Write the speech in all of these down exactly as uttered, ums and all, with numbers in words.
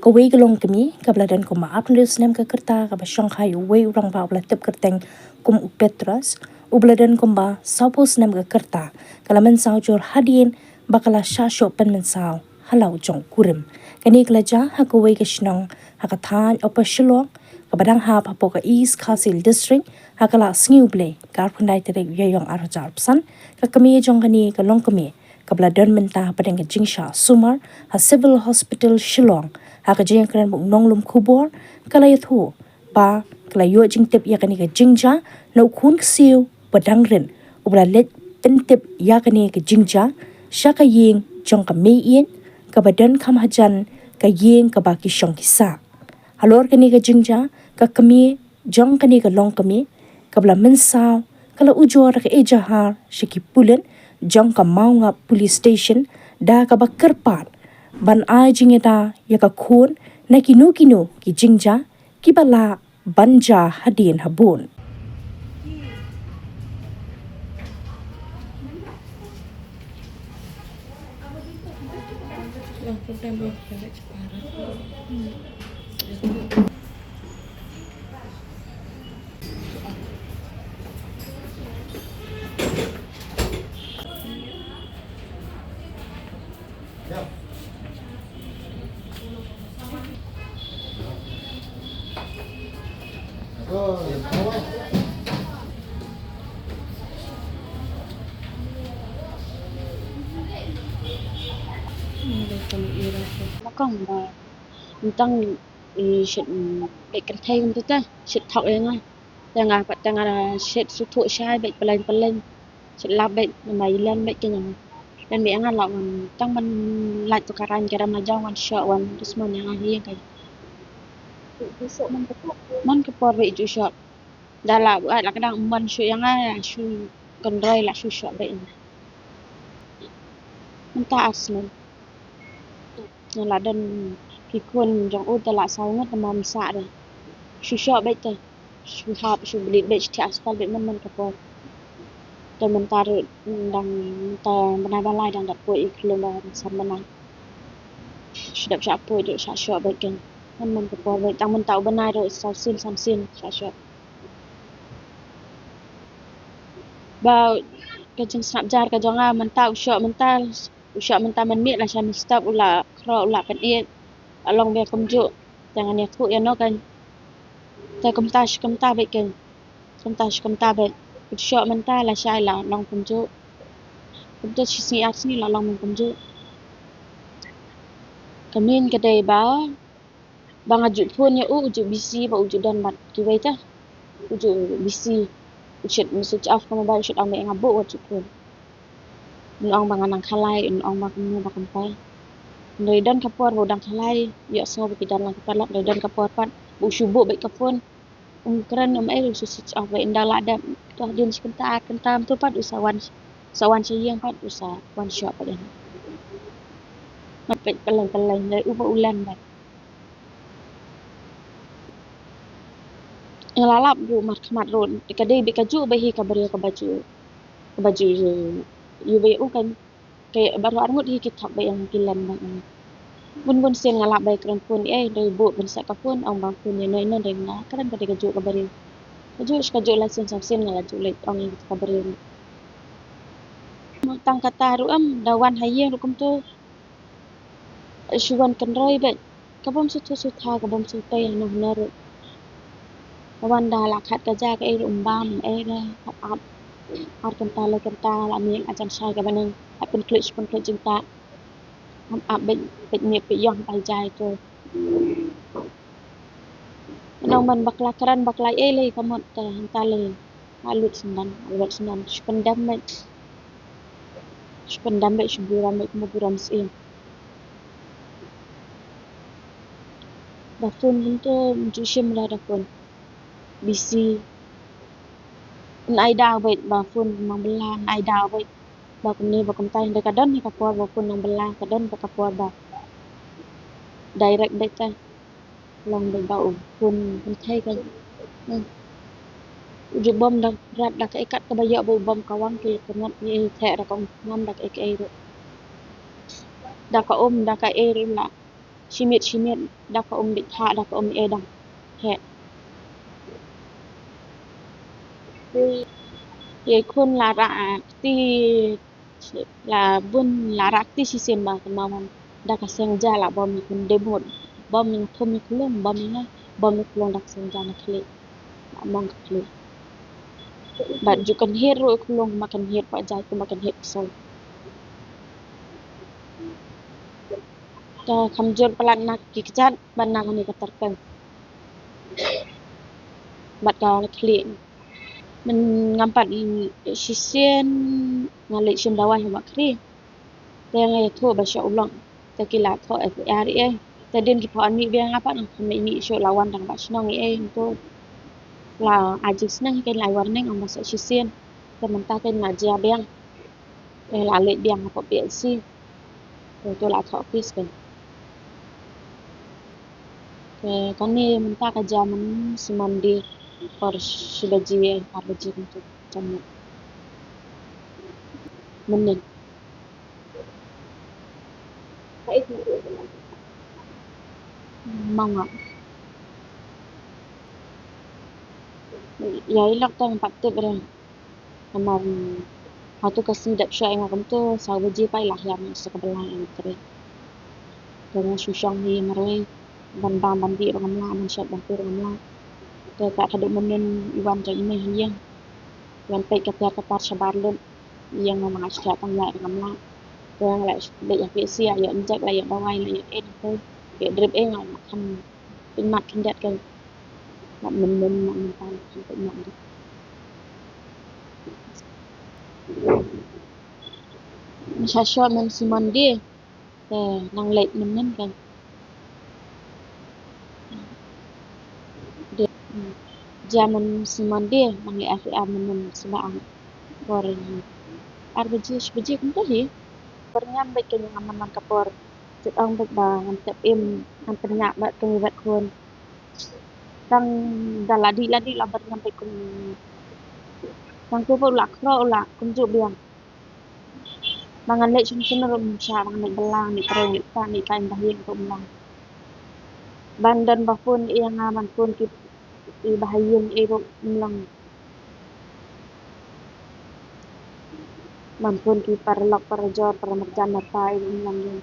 Kawei ka longkmie kaba la don kumba arphew snem ka rta, kaba shongkha ïa uwei u rangbah uba la tip kyrteng kum u Petros, uba la don kumba sawphew snem ka rta, ka la mynsaw jur hadien ba ka la shah shoh pynmynsaw ha la u jong u kurim. Kane ka la jia ha kawei ka shnong ha ka thaiñ Upper Shillong, kaba dang hap hapoh ka East Khasi Hills District, ha ka lad Sngi U Blei, ka arphew khyndai tarik u Ïaïong arhajar arphew san. Ka kmie jong kane ka longkmie, kaba la don mynta hapdeng ka jingshah sumar ha Civil Hospital Shillong, ha ka jingïakren bad u nonglum khubor, ka la ïathuh ba ka la ïoh jingtip ïa kane ka jingjia na u khun ksiew ba dang rit, uba la leit pyntip ïa kane ka jingjia sha ka ïing jong ka mei ïeit kaba don kham hajan ka ïing kaba ki shong ki sah. Halor kane ka jingjia, ka kmie jong kane ka longkmie, kaba la mynsaw, ka la ujor da ka ejahar sha ki pulit jong ka Mawngap Police Station, da kaba kyrpad ban ai jingïada ïa ka khun na kino kino ki jingjia kiba lah ban jia hadien habud. Kong ba tang i shit, mm, bad kynthei kumta te, shit thok ïa nga. Te nga pat te nga da shit shu thuh shai bad pyllein pyllein. Shit lap bad namar i len bad ki ñiang. Len bad ïa nga la wan tang ban lait tu ka rain ka dam la jong wan shoh wan dusmon ïa nga hi ïa ka. Man ka por bad i ju shoh. Da la buaid la ka dang ym wan shuh ïa nga, shu kynroi la shu shoh bad ïa nga. Mynta ar snem. Nga la don ki khun jong u te la saw ngut te mam sah de. Shu shoh bad te. Shu hap shu bleed bad shu thiah hospital bad man man ka por. Te mynta ruh dang mynta bnai ba lai dang dap poi i khlem ba san bnai. Shu dap shah poi ruh shah shoh bad ken. Man man ka por bad tang mynta u bnai ruh saw sien san sien shah shoh. Ba ka jingsngap jar ka jong nga mynta u shoh mynta, u shoh mynta mynmiet la shah mynstep u la khroh u la pynïeit. La long ba kumjuh. Te ngan ïathuh ïano kan. Te kumta shi kumta bad kan. Kumta shi kumta bad. U shoh mynta la shah la long kumjuh. Kumta shi sngi ar sngi la long mynta kumjuh. Ka myn ka dei ba ba nga ju phone ïa u, u ju busy ba u ju don bad kiwei te. U ju busy. U shit message off ka mobile, u shit ong ba nga buh wat ju phone. Un ong ba nga nang khalai, un ong ba kumno ba kumta. Hynrei don ka por ba u dang khalai, ïohsngew ba ki don lang ki paralok, hynrei don ka por pat ba u shu buh bad ka phone. Um kren um ei, u shu switch off bad ynda la dep. Toh dien shi kynta ar kynta mynta pat u sa wan, sa wan sha ïing pat u sa wan shoh pat ïa nga. Mat peit pyllein pyllein, hynrei u ba u len bad. Nga la lap ruh markhmat ruh, ka dei bad kajuh bad hi ka briew kaba ju, kaba ju ïa u, ïa u bad ïa u kan. Ka baroh arngut hi ki thok bad ïa nga, ki len bad ïa nga. Bun bun sien nga lap ba kren phone ei, dei buh ban sah ka phone, ong ba phone ïano ïano, dei nga kren ka dei kajuh ka briew. Kajuh shi kajuh lai sien sam sien nga la ju leit ong ïa ka briew. Tang kata ruh em, da wan ha ïing ruh kumto. Shu wan kynroi bad ka bym sngewthuh sngewthuh, ka bym sngewthuh hano hano ruh. Ka wan da la khat ka ja kaei ruh um bam ei ruh, ap ap. Ar kynta lai kynta la mih la jan shai kaba nang, la pynkhluit pynkhluit jingtah. Ap ap bad bad mih bad ïong bad jai to. Nang ban bakla kren bakla ei lei ka mut te hangta lei. Nga lut sendam, nga lut sendam, shu pyndam bad. Shu pyndam bad, shu burom bad, kumba burom sien. Da phone kumto, ju shim la da phone. Busy. Yn ai daw bad, ba phone nang bylla, yn ai daw bad. Ba kumne, ba kumta, hynrei ka don hi ka por, ba phone nang bylla, ka don hi ka por ba. Direct bad te. Long bad ba u phone kynthei ka. Hmm. U ju bom da rap da kaei kat kaba ïoh ba u bom ka wang ki la kynnoh ïa i theh da ka um nam da kaei kaei ruh. Da ka um da kaei ruh la. Shi miet shi miet da ka um bit ha da ka um e dang. He. Ye khun la ra kti la bun la ra kti shisien ba ka mawan da ka seng ja la bom ni khun de mut bom ni thum ni khulung bom ni na bom ni khulung da ka seng ja na khlieh la mong ka khlieh. Bad ju kan hiet ruh khulung ma kan hiet pa jai ma kan hiet soi. Ta kham jur palat na ki kjat ban na kani ka tarkang. Bad ka khlieh. Men ngam pat shisien nga leit shim dawai ha Makhri. Te nga ïathuh ba sha u long te ki la thoh F I R ïa. Te dien ki pha an mih biang nga pat ngam kham leit mih shuh la wan dang ba shnong ïa to. La aji sneng kein la warning ong ba sa shisien. Te mynta kein la jia biang. Te la leit biang ha P H C. Te to la thoh case kein. Te kane mynta ka jia man shi Monday por shi baje ar baje kumtu jam. Mynnin. Manga. Ïa i lok tang pat tip re. Namar hato ka sngi dep sha nga kumto saw baje pai lah ïa nga sa ka belang ïa nga tre. Ka nga shu shong hi marwei ban bam ban dih ba ngam lah ban shet ban pur ngam lah. Te ka ka duk mynnin i wan jong i mei ha ïing. Wan peit ka tiar ka tar shabar lut. Ïeng ma nga shkha tang ïa ngam lah. Te nga la leit ïa P H C ïa injek la ïa dawai la ïa en te ïa drip ei nga la kham pynmat khyndiat ka. Mat mynnin mat mynta kham pynmat. Sha shuwa man shi Monday. Te nang leit mynnin kan. De, jia man shi Monday nang leit F I R mynnin shi ba ang. Por ar baje shi baje kumta hi. Por ngam beit ka ngam man ka por. Tip ong beit ba ngam tip im ngam pynïap bad ka ngi bad khun. Tang da la dih la dih la bad ngam beit kum. Tang tu ba u la khro u la kumjuh biang. Ba ngan leit shim shim ruh ym shah, ba ngan leit bylla, leit trei, leit ktah, leit kai ba ïing ruh ym long. Ban don ba phone ïa nga, ban phone ki, ki ba ha ïing ei ruh ym long. Ban phone ki paralok, parajor, paramarjan, marpa ei ruh ym long ïing.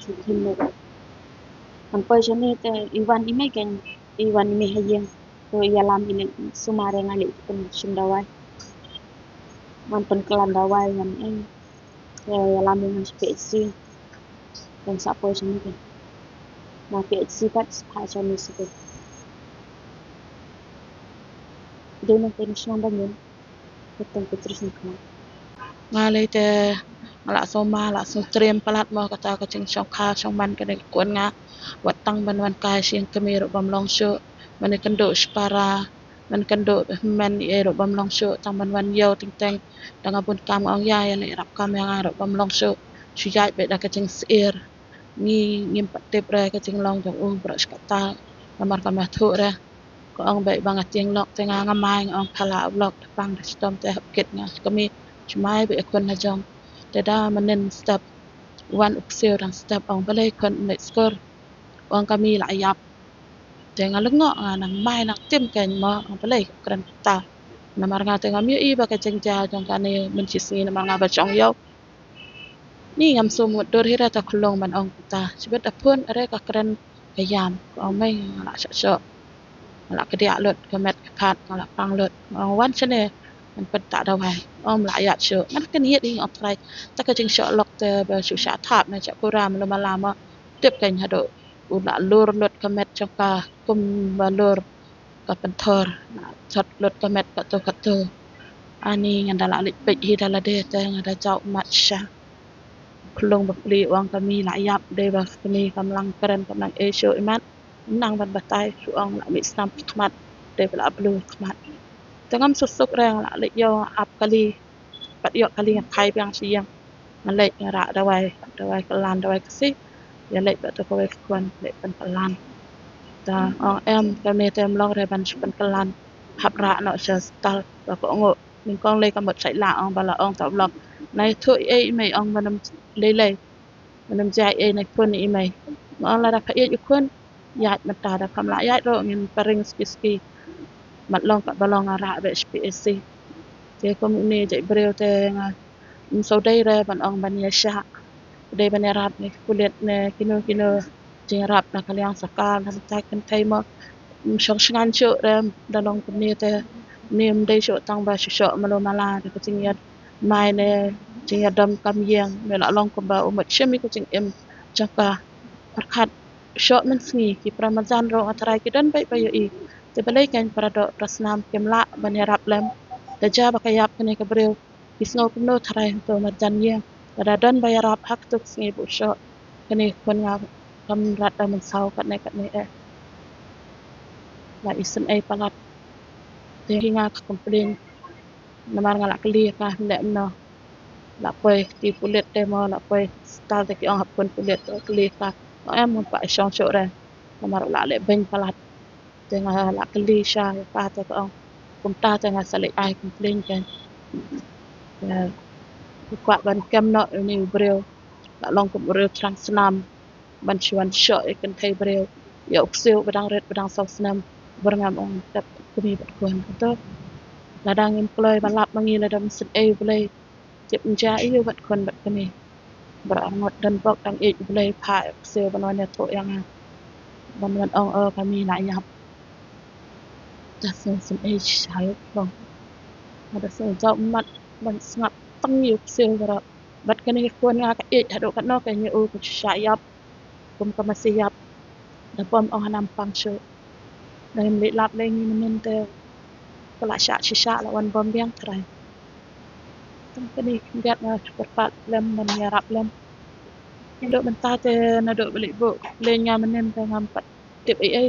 Shisien ruh. Ban poi shane te i wan i mei kein, i wan i mei ha ïing. To ïalam i leit sumar ïa nga leit pynshim dawai. Ngan pynkylla dawai ngan em. Te ïalam ïa nga sha P H C. Te sa poi shane te. Na P H C pat sa phah shane sha te. Dei na te na shnong ba ngin. Te tang ka jingshongkha. Nga lei te nga la sumar, la sumar triem palat mo kata ka jingshongkha shongman kane ka khun nga. Wat tang ban wan kai sha ïing kmie ruh bym long shuh. Mane kynduh shipara, mane kynduh hynmen ei ruh bym long shuh, tang ban wan ïew teng teng. Da nga bun kam nga ong ïa, ïa leh ïarap kam ïa nga ruh bym long shuh. Shu ïaid beit da ka jingsyier. Ngi ngim pat tip re ka jinglong jong u baroh shi katta. Namar kam ïathuh re. Ka ong beit ba nga tieng lok te nga, nga mai nga ong pha lah u lok da pang da shitom te hap kit nga kmie. Shu mai beit ïa khun ha jong. Te da mynnin step wan u ksiew dang step ong balei khun ym leit skul. Ong ka mei la ïap. Te nga lyngngoh, nga nang mai nang tim kein mo, nga balei ka kren kata. Namar nga te ngam ïohi ba ka jingjia jong kane mynshisngi namar nga ba shong ïew. Ni ngam sumar dur hi re ta khlong ban ong kata. Shibit da phone re ka kren ka ïam. Ka ong mei nga la shah shoh. Nga la kdiah lut ka met ka phat, nga la pang lut. Nga ong wan shane ngan pyntah dawai. Ong la ïaid shuh. Ngan kynhied hi nga ong trai. Ta ka jingshoh lok te ba shu shah thap ne shah kuram lum ala mo. Tip kein haduh u la lur lut ka met jong ka kum ba lur ka pynthor, la thot lut ka met katto katto. Ani nga da la leit peit hi da lade te nga da jaw mat sha. Khlong bapli u ong ka mei la ïap dei ba kane kam lang kren kam lang ei shuh imat. Nang ban batai shu ong la mih snam khmat dei ba la blur khmat. Te ngam suk suk re nga la leit ïoh ap kali. Pat ïoh kali nga phai biang sha ïing. Nga leit nga rah dawai, dawai kyllan, dawai ksih. Ïa leit bad tu kawei ka khun leit pynkylla. Ta ong em kane te ym long re ban shu pynkylla. Hap rah noh sha hospital ba ka ong nyngkong lei ka mut sait la ong ba la ong ta u lok. Nai thuh ei mei ong ba nam lei lei. Mynne jia ei na khun i mei. Nga ong lada pha ïeit ïa u khun, ïaid mynta, da pham lah ïaid ruh ngin pyrshang suki suki. Mat long katba long, nga rah bad H P A C. Te kum une jait briew te nga ym sngewdei re ban ong ban ïashah. Dei ban ïarap ne ki pulit ne kino kino jingïarap na ka liang sorkar, na ka bynta kynthei mo. Ym shong shngaiñ shuh re, da long kumne te, ne ym dei shuh tang ba shu shoh malu mala da ka jingïaid mai ne jingïadom kam ïeng, ne la long kumba u mut shim ïa ka jingim jong ka. Pyrkhat shoh mynsngi, ki para marjan ruh nga tharai ki don beit ba ïohi. Te balei kein para doh para snam kim lah ban ïarap lem? Da jia ba ka ïap kane ka briew, ki sngew kumno tharai hangto marjan ïing? Lada don ba ïarap ha kato ka sngi ba u shoh, kane ka khun nga kam rat da mynsaw katne katne eh. La isynei palat. Te hi nga ka complain. Namar nga la kylli ka, leh kumno? La poi ki pulit te mo, la poi star te ki ong hap khun pulit, te kylli ka. Ong em, ngam pat shong shuh re. Namar u la leh beiñ palat. Te nga la kylli sha ïa ka te ka ong kumta, te nga sa leit ai complain kein. Te u kwah ban kem noh une u briew, la long kum u briew thrang snam, ban shu wan shoh ïa kynthei briew, ïa u ksiew ba dang rit ba dang saw snem. Bor ngam ong tep kmie bad khun kato. Lada ngim kloi ban lap ma ngi, lada ym sngewsynei U Blei, tip ym jia aïu bad khun bad kmie. Baroh arngut don bok dang ïeit U Blei, phah ïa u ksiew ban wan ïathuh ïa nga, ban wan ong, o, ka mei la ïap. Da sngewsynei shai long. Nga da sngewjaw ummat ban sngap tang ïa u ksiew baroh. Bad kane ka khun nga ka ïeit haduh katno, ka ïa u ka shu shah ïap kum ka masi ïap. Da bym ong hanam pang shuh. Da ngim leit lap lei ngi mynnin te ka la shah shisha, la wan bym biang trai. Tang kane khyndiat nga kyrpad lem ban ïarap lem. Naduh mynta te, naduh ba leit buh lei nga mynnin te ngam pat tip ei ei.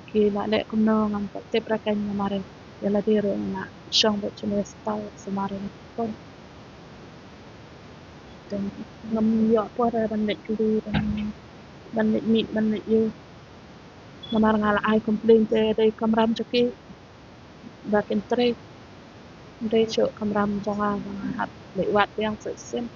Ki la leh kumno ngam pat tip re kein, namar ïa lade ruh nga la shong bad jingïasyrdoh sumar ïa nga. Te ngam ïoh por re ban leit kylli, ban, ban leit mih, ban leit ïew. Namar nga la ai complain te dei kamram jong ki ba kin trei. Dei shuh kamram jong nga ba nga hap leit wad biang shisien.